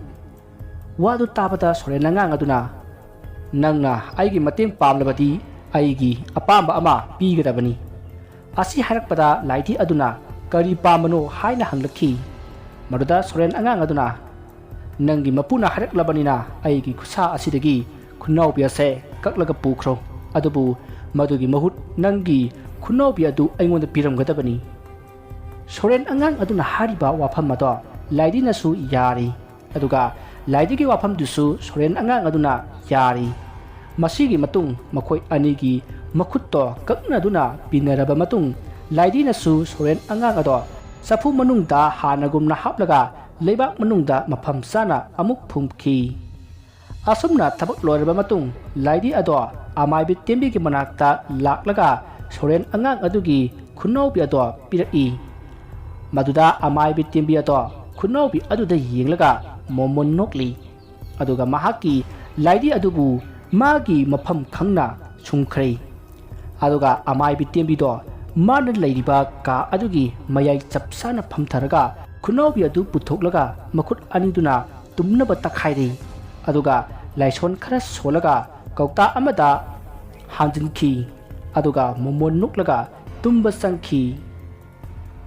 ꯋꯥꯗꯨ ꯇꯥꯕꯗ ꯁꯣꯔꯦꯟ ꯑꯉꯥꯡ ꯑꯗꯨꯅ, "ꯅꯪꯅ ꯑꯩꯒꯤ ꯃꯇꯦꯡ ꯄꯥꯝꯂꯕꯗꯤ ꯑꯩꯒꯤ ꯑꯄꯥꯝꯕ ꯑꯃ ꯄꯤꯒꯗꯕꯅꯤ꯫" ꯑꯁꯤ ꯍꯥꯏꯔꯛꯄꯗ ꯂꯥꯏꯙꯤ ꯑꯗꯨꯅ, "ꯀꯔꯤ ꯄꯥꯝꯕꯅꯣ?" ꯍꯥꯏꯅ ꯍꯪꯂꯛꯈꯤ꯫ ꯃꯗꯨꯗ ꯁꯣꯔꯦꯟ ꯑꯉꯥꯡ ꯑꯗꯨꯅ, "ꯅꯪꯒꯤ ꯃꯄꯨꯅ ꯍꯥꯏꯔꯛꯂꯕꯅꯤꯅ ꯑꯩꯒꯤ ꯈꯨꯠꯁꯥ ꯑꯁꯤꯗꯒꯤ ꯈꯨꯅꯥꯎꯕꯤ ꯑꯁꯦ ꯀꯛꯂꯒ ꯄꯨꯈ꯭ꯔꯣ꯫ ꯑꯗꯨꯕꯨ ꯃꯗꯨꯒꯤ ꯃꯍꯨꯠ ꯅꯪꯒꯤ ꯈꯨꯅꯥꯎꯕꯤ ꯑꯗꯨ ꯑꯩꯉꯣꯟꯗ ꯄꯤꯔꯝꯒꯗꯕꯅꯤ꯫" ꯁꯣꯔꯦꯟ ꯑꯉꯥꯡ ꯑꯗꯨꯅ ꯍꯥꯏꯔꯤꯕ ꯋꯥꯐꯝ ꯑꯗꯣ ꯂꯥꯏꯙꯤꯅꯁꯨ ꯌꯥꯔꯤ꯫ ꯑꯗꯨꯒ ꯂꯥꯏꯙꯤꯒꯤ ꯋꯥꯐꯝꯗꯨꯁꯨ ꯁꯣꯔꯦꯟ ꯑꯉꯥꯡ ꯑꯗꯨꯅ ꯌꯥꯔꯤ꯫ ꯃꯁꯤꯒꯤ ꯃꯇꯨꯡ ꯃꯈꯣꯏ ꯑꯅꯤꯒꯤ ꯃꯈꯨꯠꯇꯣ ꯀꯛꯅꯗꯨꯅ ꯄꯤꯟꯅꯔꯕ ꯃꯇꯨꯡ, ꯂꯥꯏꯙꯤꯅꯁꯨ ꯁꯣꯔꯦꯟ ꯑꯉꯥꯡ ꯑꯗꯣ ꯆꯐꯨ ꯃꯅꯨꯡꯗ ꯍꯥꯟꯅꯒꯨꯝꯅ ꯍꯥꯞꯂꯒ ꯂꯩꯕꯥꯛ ꯃꯅꯨꯡꯗ ꯃꯐꯝ ꯆꯥꯅ ꯑꯃꯨꯛ ꯐꯨꯝꯈꯤ꯫ ꯑꯁꯨꯝꯅ ꯊꯕꯛ ꯂꯣꯏꯔꯕ ꯃꯇꯨꯡ, ꯂꯥꯏꯙꯤ ꯑꯗꯣ ꯑꯃꯥꯏꯕꯤ ꯇꯦꯝꯕꯤꯒꯤ ꯃꯅꯥꯛꯇ ꯂꯥꯛꯂꯒ ꯁꯣꯔꯦꯟ ꯑꯉꯥꯡ ꯑꯗꯨꯒꯤ ꯈꯨꯅꯥꯎꯕꯤ ꯑꯗꯣ ꯄꯤꯔꯛꯏ꯫ ꯃꯗꯨꯗ ꯑꯃꯥꯏꯕꯤ ꯇꯦꯝꯕꯤ ꯑꯗꯣ ꯈꯨꯅꯥꯎꯕꯤ ꯑꯗꯨꯗ ꯌꯦꯡꯂꯒ ꯃꯣꯃꯣꯟ ꯅꯣꯛꯂꯤ꯫ ꯑꯗꯨꯒ ꯃꯍꯥꯛꯀꯤ ꯂꯥꯏꯙꯤ ꯑꯗꯨꯕꯨ ꯃꯥꯒꯤ ꯃꯐꯝ ꯈꯪꯅ ꯁꯨꯝꯈ꯭ꯔꯦ꯫ ꯑꯗꯨꯒ ꯑꯃꯥꯏꯕꯤ ꯇꯦꯝꯕꯤꯗꯣ ꯃꯥꯅ ꯂꯩꯔꯤꯕ ꯀꯥ ꯑꯗꯨꯒꯤ ꯃꯌꯥꯏ ꯆꯞ ꯆꯥꯅ ꯐꯝꯊꯔꯒ ꯈꯨꯅꯥꯎꯕꯤ ꯑꯗꯨ ꯄꯨꯊꯣꯛꯂꯒ ꯃꯈꯨꯠ ꯑꯅꯤꯗꯨꯅ ꯇꯨꯝꯅꯕ ꯇꯛꯈꯥꯏꯔꯦ꯫ ꯑꯗꯨꯒ ꯂꯥꯏꯁꯣꯟ ꯈꯔ ꯁꯣꯜꯂꯒ ꯀꯧꯇꯥ ꯑꯃꯗ ꯍꯥꯟꯖꯤꯟꯈꯤ꯫ ꯑꯗꯨꯒ ꯃꯣꯃꯣꯟ ꯅꯣꯛꯂꯒ ꯇꯨꯝꯕ ꯆꯪꯈꯤ꯫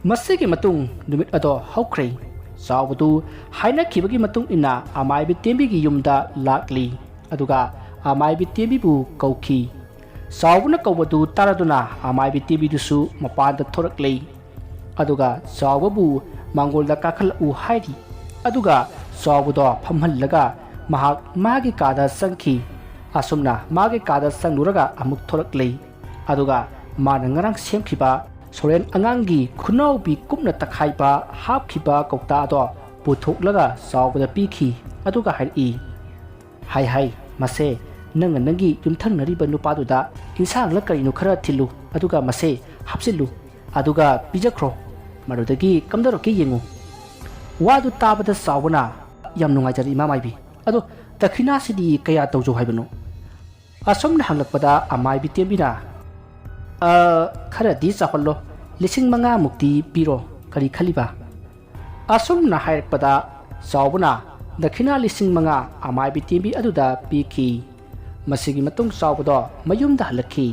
ꯃꯁꯤꯒꯤ ꯃꯇꯨꯡ ꯅꯨꯃꯤꯠ ꯑꯗꯣ ꯍꯧꯈ꯭ꯔꯦ꯫ ꯆꯥꯎꯕꯗꯨ ꯍꯥꯏꯅꯈꯤꯕꯒꯤ ꯃꯇꯨꯡ ꯏꯟꯅ ꯑꯃꯥꯏꯕꯤ ꯇꯦꯝꯕꯤꯒꯤ ꯌꯨꯝꯗ ꯂꯥꯛꯂꯤ꯫ ꯑꯗꯨꯒ ꯑꯃꯥꯏꯕꯤ ꯇꯦꯝꯕꯤꯕꯨ ꯀꯧꯈꯤ꯫ ꯆꯥꯎꯕꯅ ꯀꯧꯕꯗꯨ ꯇꯥꯔꯗꯨꯅ ꯑꯃꯥꯏꯕꯤ ꯇꯦꯝꯕꯤꯗꯨꯁꯨ ꯃꯄꯥꯟꯗ ꯊꯣꯔꯛꯂꯦ꯫ ꯑꯗꯨꯒ ꯆꯥꯎꯕꯕꯨ ꯃꯥꯡꯒꯣꯜꯗ ꯀꯥꯈꯠꯂꯛꯎ ꯍꯥꯏꯔꯤ꯫ ꯑꯗꯨꯒ ꯆꯥꯎꯕꯗꯣ ꯐꯝꯍꯜꯂꯒ ꯃꯍꯥꯛ ꯃꯥꯒꯤ ꯀꯥꯗ ꯆꯪꯈꯤ꯫ ꯑꯁꯨꯝꯅ ꯃꯥꯒꯤ ꯀꯥꯗ ꯆꯪꯂꯨꯔꯒ ꯑꯃꯨꯛ ꯊꯣꯔꯛꯂꯦ꯫ ꯑꯗꯨꯒ ꯃꯥꯅ ꯉꯔꯥꯡ ꯁꯦꯝꯈꯤꯕ ꯁꯣꯔꯦꯟ ꯑꯉꯥꯡꯒꯤ ꯈꯨꯅꯥꯎꯕꯤ ꯀꯨꯞꯅ ꯇꯛꯈꯥꯏꯕ ꯍꯥꯞꯈꯤꯕ ꯀꯧꯇꯥ ꯑꯗꯣ ꯄꯨꯊꯣꯛꯂꯒ ꯆꯥꯎꯕꯗ ꯄꯤꯈꯤ꯫ ꯑꯗꯨꯒ ꯍꯥꯏꯔꯛꯏ, "ꯍꯥꯏ ꯍꯥꯏ, ꯃꯁꯦ ꯅꯪꯅ ꯅꯪꯒꯤ ꯌꯨꯝꯊꯪꯅꯔꯤꯕ ꯅꯨꯄꯥꯗꯨꯗ ꯏꯟꯁꯥꯡꯂ ꯀꯔꯤꯅꯣ ꯈꯔ ꯊꯤꯜꯂꯨ, ꯑꯗꯨꯒ ꯃꯁꯦ ꯍꯥꯞꯆꯤꯜꯂꯨ, ꯑꯗꯨꯒ ꯄꯤꯖꯈ꯭ꯔꯣ꯫ ꯃꯗꯨꯗꯒꯤ ꯀꯝꯗꯧꯔꯛꯀꯦ ꯌꯦꯡꯉꯨ꯫" ꯋꯥꯗꯨ ꯇꯥꯕꯗ ꯆꯥꯎꯕꯅ, "ꯌꯥꯝ ꯅꯨꯡꯉꯥꯏꯖꯔꯦ ꯏꯃꯥ ꯃꯥꯏꯕꯤ꯫ ꯑꯗꯣ ꯗꯈꯤꯅꯥꯁꯤꯗꯤ ꯀꯌꯥ ꯇꯧꯖꯧ ꯍꯥꯏꯕꯅꯣ?" ꯑꯁꯨꯝꯅ ꯍꯪꯂꯛꯄꯗ ꯑꯃꯥꯏꯕꯤ ꯇꯦꯝꯕꯤꯅ, "ꯑ, ꯈꯔꯗꯤ ꯆꯥꯎꯍꯜꯂꯣ, ꯂꯤꯁꯤꯡ ꯃꯉꯥꯃꯨꯛꯇꯤ ꯄꯤꯔꯣ, ꯀꯔꯤ ꯈꯜꯂꯤꯕ?" ꯑꯁꯨꯝꯅ ꯍꯥꯏꯔꯛꯄꯗ ꯆꯥꯎꯕꯅ ꯗꯈꯤꯅꯥ ꯂꯤꯁꯤꯡ ꯃꯉꯥ ꯑꯃꯥꯏꯕꯤ ꯇꯦꯝꯕꯤ ꯑꯗꯨꯗ ꯄꯤꯈꯤ꯫ ꯃꯁꯤꯒꯤ ꯃꯇꯨꯡ ꯆꯥꯎꯕꯗꯣ ꯃꯌꯨꯝꯗ ꯍꯜꯂꯛꯈꯤ꯫